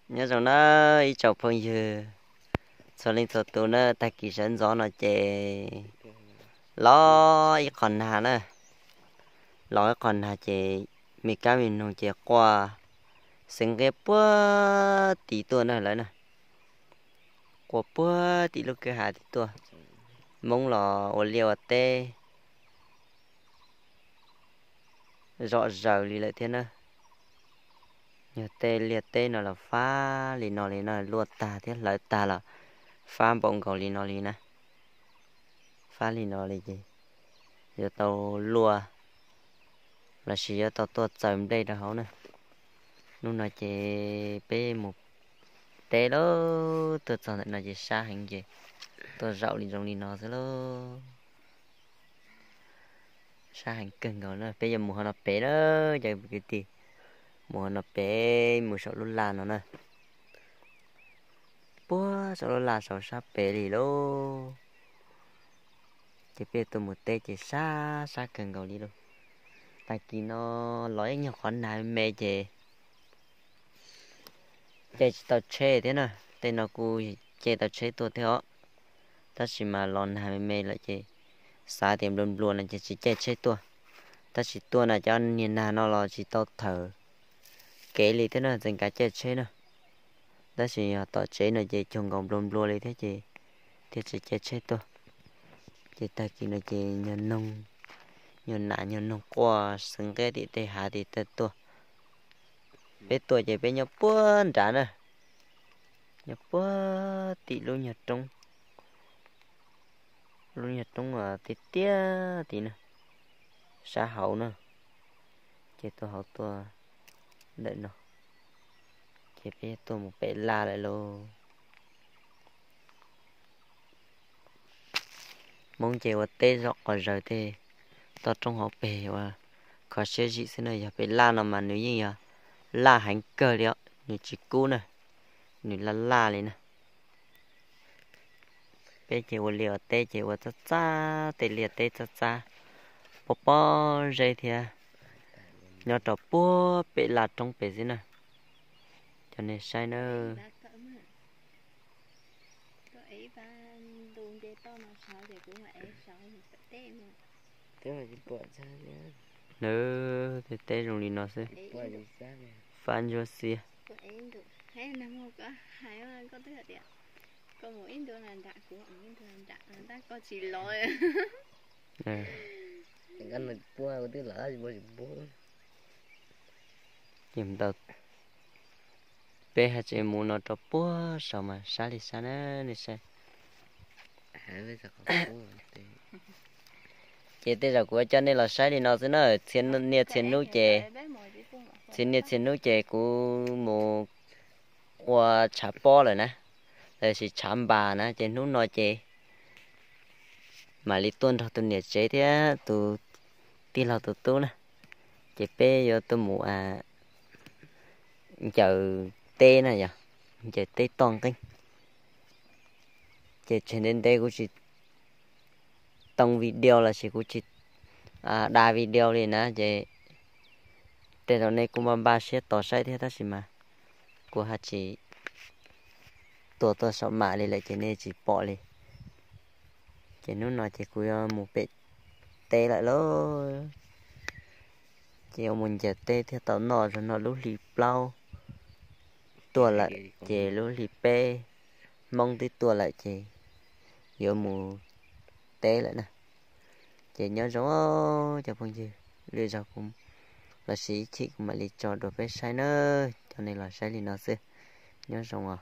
Nyob zoo na ib tsoom phooj ywg txhua leej txhua tus na, tag kis sawv ntxov no ces los ib qho nag na, los ib qho nag ces me kab me noog ces quaj xeev nqia puag tim tuaj na lawv na, quaj puag tim lub kwj ha tim tuaj. Hmoob los ua liaj ua teb zom zaws li lawm thiab na. Yog tej liaj teb no los fab li no li no, luaj tag thiab hlawv tag los fab npaum nkaus li no li na. Fab li no li ces yuav tau luaj lossis yuav tau tuaj txaws nplej rau hauv na. Hnub no ces peb mus teb lauj, tuaj txog ntawm no ces sab heev ces tuaj zaum li zoo li no xwb lauj. Sab heev kawg nkaus na, peb yuav mus hauv no pem na, cov kwv tij, mus hauv no pem mus saum lub laj no na. Puag saum lub laj saum sab pem li lauj. Ces peb tuaj mus teb ces sab sab kawg nkaus li lauj. Tag kis no los ib nyuag qhov nag me me ces caij tsis tau tsheb thiab na. Tej no kuj caij tau tsheb tuaj thiab os, tab sis mas los nag me me lawm ces xav tias nplua nplua no ces tsis caij tsheb tuaj. Tab sis tuaj na cov niag nag no los tsis tau thawm kev li thiab na, txawm nkav caij tsheb na. Tab sis yog tom tsev no ces cuag nkaus nplua nplua li thiab ces thiaj tsis caij tsheb tuaj. Ces tag kis no ces nyuag noog, nyuag nas nyuag noog quaj xeev nqia tim tej hav tim tej tuaj. Peb tuaj ces peb nyob puag nrad na, nyob puag tim lub nyuag roob, lub nyuag roob tiaj tiaj tid na, sab hauv na. Ces tuaj hauv tuaj ntawm no, ces peb tuaj mus pem laj lawm lauj. Hmoob ces ua teb zom qhov zaws tej toj roob hauv pes uas kho siab zim xwb na. Yog pem laj no mas nws yeej yog laj heev kawg li os, nws tsis kub na, nws laj laj li na. Peb ces ua liaj ua teb ces ua txab txab tej liaj teb txab txab, pob pob zeb thiab, nyob rau puag pem laj roob pem xwb na. Cov nej saib nawb. Nws tej teb zoo li no xwb. Fab ntsuab xiab. Ces ntau, peb haj tseem mus no rau puag saum mas sab li sab na, nej saib. Ces tej zaum kuv coj nej los saib li no xwb na, txhia niaj txhia hnub ces, txhia niaj txhia hnub ces kuv mus ua tshav pob lawm na, lossis tshav npas na, ces hnub no ces mam li tuaj nrog tus niam tsev thiab tus tij laug tus tub na, ces peb yuav tuaj mus ncaws teb na yog, ncaws teb toj nqeeb. Ces tseg ntev ntev kuv tsis too video lossis kuv tsis da video li na, ces tej zaum nej kuj npaj npaj siab tos saib thiab, tab sis mas kuv haj tsis tua tuaj saum mam li lawm ces nej tsis pom li. Ces hnub no ces kuv yuav mus pem teb lawm lauj. Ces yuav mus ncaws teb thiaj tau noj zog no, lub hli plaub tuaj lawm ces lub hli peb Hmoob twb tuaj lawm ces yuav mus teb lawm na. Ces nyob zoo cov phooj ywg, lwm zaug kuv lossis ib chim kuv mam li tso dua peb saib na. Cov nej los saib li no xwb, nyob zoo os.